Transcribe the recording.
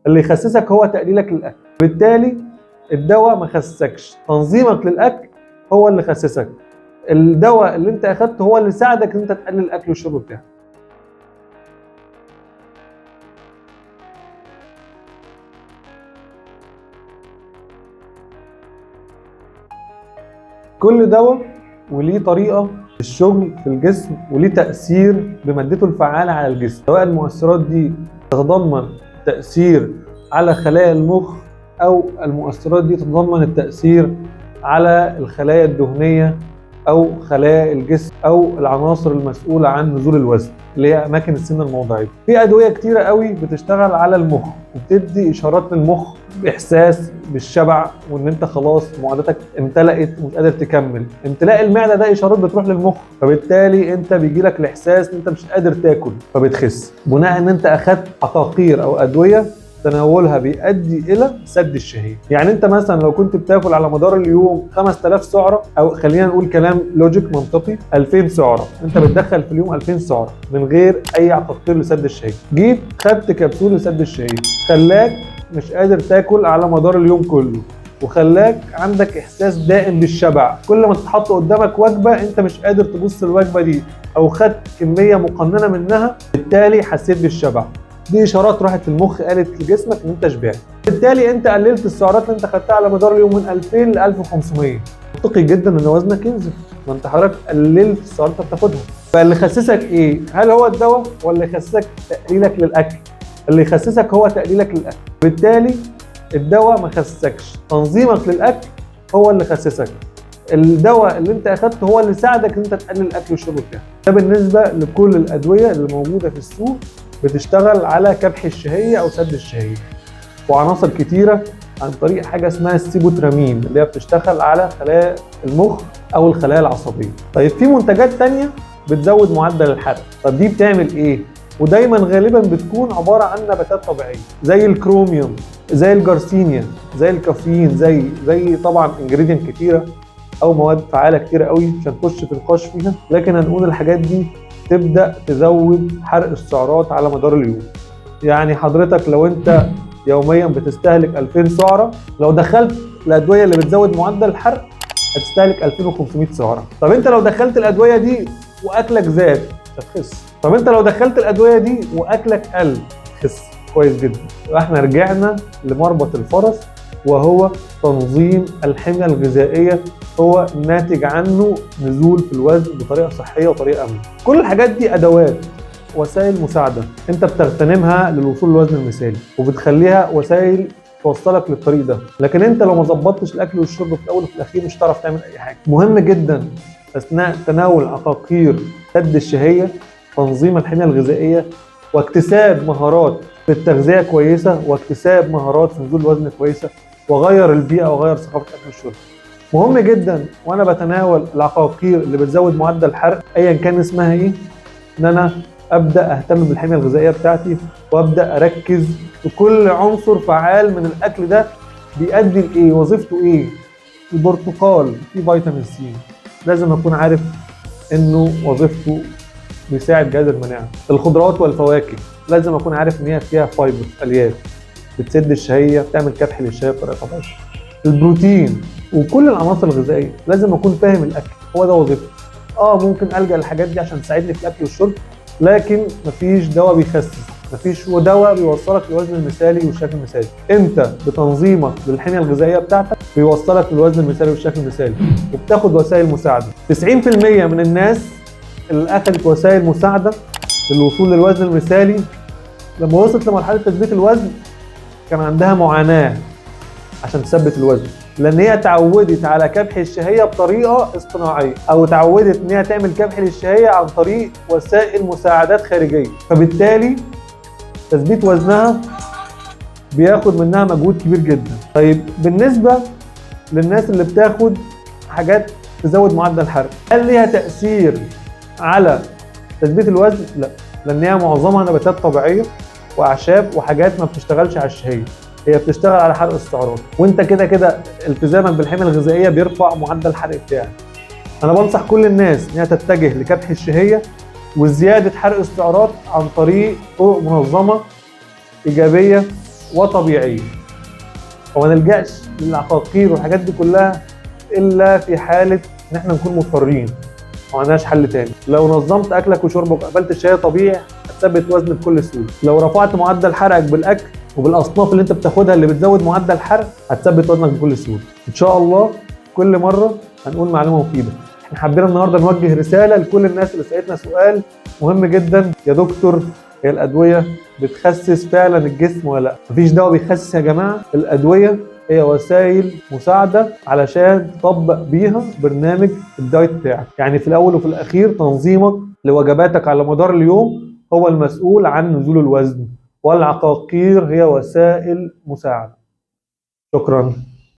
اللي يخسسك هو تقليلك للاكل. بالتالي الدواء ما خسسكش، تنظيمك للاكل هو اللي خسسك. الدواء اللي انت اخدته هو اللي ساعدك ان انت تقلل الاكل والشرب بتاعك. كل دواء وليه طريقه الشغل في الجسم وليه تأثير بمادته الفعالة على الجسم، سواء المؤثرات دي تتضمن تأثير على خلايا المخ أو المؤثرات دي تتضمن التأثير على الخلايا الدهنية أو خلايا الجسم أو العناصر المسؤولة عن نزول الوزن اللي هي أماكن السن الموضعية. في أدوية كتيرة قوي بتشتغل على المخ وبتدي إشارات للمخ بإحساس بالشبع وإن أنت خلاص معدتك امتلأت ومش قادر تكمل. امتلاء المعدة ده إشارات بتروح للمخ، فبالتالي أنت بيجيلك الإحساس إن أنت مش قادر تاكل فبتخس، بناء إن أنت أخدت عقاقير أو أدوية تناولها بيؤدي الى سد الشهية. يعني انت مثلا لو كنت بتاكل على مدار اليوم 5000 سعره، او خلينا نقول كلام logic منطقي 2000 سعره، انت بتدخل في اليوم 2000 سعره من غير اي عقاقير لسد الشهية، جيت خدت كبسول لسد الشهية خلاك مش قادر تاكل على مدار اليوم كله، وخلاك عندك احساس دائم بالشبع، كل ما تتحط قدامك وجبة انت مش قادر تبص الوجبة دي او خدت كمية مقننه منها، بالتالي حسيت بالشبع. دي اشارات راحت للمخ قالت لجسمك ان انت شبعت، بالتالي انت قللت السعرات اللي انت خدتها على مدار اليوم من 2000 ل 1500. منطقي جدا ان وزنك ينزل، ما انت حضرتك قللت السعرات اللي بتاخدها. فاللي خسسك ايه؟ هل هو الدواء ولا اللي خسسك تقليلك للاكل؟ اللي يخسسك هو تقليلك للاكل، بالتالي الدواء ما خسسكش، تنظيمك للاكل هو اللي خسسك. الدواء اللي انت اخدته هو اللي ساعدك ان انت تقلل الاكل والشرب بتاعك. ده بالنسبة لكل الادوية اللي موجودة في السوق بتشتغل على كبح الشهية او سد الشهية، وعناصر كتيرة عن طريق حاجة اسمها السيبوترامين اللي هي بتشتغل على خلايا المخ او الخلايا العصبية. طيب في منتجات تانية بتزود معدل الحرق، طب دي بتعمل ايه؟ ودايما غالبا بتكون عبارة عن نباتات طبيعية زي الكروميوم، زي الجارسينيا، زي الكافيين، زي طبعا ingredient كتيرة او مواد فعاله كتيرة قوي مش هنخش في نقاش فيها، لكن هنقول الحاجات دي تبدا تزود حرق السعرات على مدار اليوم. يعني حضرتك لو انت يوميا بتستهلك 2000 سعره، لو دخلت الادوية اللي بتزود معدل الحرق هتستهلك 2500 سعره. طب انت لو دخلت الادوية دي واكلك زاد هتخس. طب انت لو دخلت الادوية دي واكلك قل هتخس. كويس جدا. احنا رجعنا لمربط الفرس، وهو تنظيم الحمية الغذائية، هو ناتج عنه نزول في الوزن بطريقة صحية وطريقه امنه. كل الحاجات دي ادوات، وسائل مساعدة انت بتغتنمها للوصول للوزن المثالي، وبتخليها وسائل توصلك للطريق ده. لكن انت لو ما ظبطتش الاكل والشرب في الاول وفي الاخير مش هتعرف تعمل اي حاجة. مهم جدا اثناء تناول عقاقير سد الشهية تنظيم الحمية الغذائية، واكتساب مهارات في التغذية كويسة، واكتساب مهارات في نزول الوزن كويسة، وغير البيئة وغير ثقافة الاكل والشرب. مهم جدا وانا بتناول العقاقير اللي بتزود معدل الحرق ايا كان اسمها ايه، ان انا ابدا اهتم بالحميه الغذائية بتاعتي، وابدا اركز في كل عنصر فعال من الاكل ده بيؤدي لايه، وظيفته ايه. البرتقال فيه فيتامين سي، لازم اكون عارف انه وظيفته بيساعد جهاز المناعة. الخضروات والفواكه لازم اكون عارف ان هي فيها fiber، الياف بتسد الشهية، بتعمل كبح للشهيه بطريقة طبيعية. البروتين وكل العناصر الغذائية لازم اكون فاهم الاكل هو ده وظيفته. ممكن الجا للحاجات دي عشان تساعدني في الاكل والشرب، لكن مفيش دواء بيخسس، مفيش دواء بيوصلك للوزن المثالي والشكل المثالي. انت بتنظيمك للحميه الغذائية بتاعتك بيوصلك للوزن المثالي والشكل المثالي، وبتاخد وسائل مساعدة. 90% من الناس اللي اخذت وسائل مساعدة للوصول للوزن المثالي لما وصلت لمرحلة تثبيت الوزن كان عندها معاناة عشان تثبت الوزن، لان هي اتعودت على كبح الشهية بطريقة اصطناعيه، او اتعودت ان هي تعمل كبح للشهيه عن طريق وسائل مساعدات خارجية، فبالتالي تثبيت وزنها بياخد منها مجهود كبير جدا. طيب بالنسبة للناس اللي بتاخد حاجات تزود معدل الحرق، هل ليها تاثير على تثبيت الوزن؟ لا، لان هي معظمها نباتات طبيعية واعشاب وحاجات ما بتشتغلش على الشهية، هي بتشتغل على حرق السعرات، وانت كده كده التزامك بالحميه الغذائية بيرفع معدل الحرق بتاعك. انا بنصح كل الناس انها تتجه لكبح الشهية وزيادة حرق السعرات عن طريق طرق منظمة ايجابية وطبيعيه، وما نلجاش للعقاقير والحاجات دي كلها الا في حاله ان احنا نكون مضطرين وما عندناش حل تاني. لو نظمت اكلك وشربك وقفلت الشاي طبيعي هتثبت وزن بكل سهولة. لو رفعت معدل حرقك بالاكل وبالاصناف اللي انت بتاخدها اللي بتزود معدل الحرق هتثبت وزنك بكل سهولة. ان شاء الله كل مرة هنقول معلومة مفيدة. احنا حبينا النهارده نوجه رسالة لكل الناس اللي سالتنا سؤال مهم جدا: يا دكتور هي الادوية بتخسس فعلا الجسم ولا لا؟ مفيش دواء بيخسس يا جماعة، الادوية هي وسائل مساعدة علشان تطبق بيها برنامج الدايت بتاعك. يعني في الاول وفي الاخير تنظيمك لوجباتك على مدار اليوم هو المسؤول عن نزول الوزن، والعقاقير هي وسائل مساعدة. شكرا.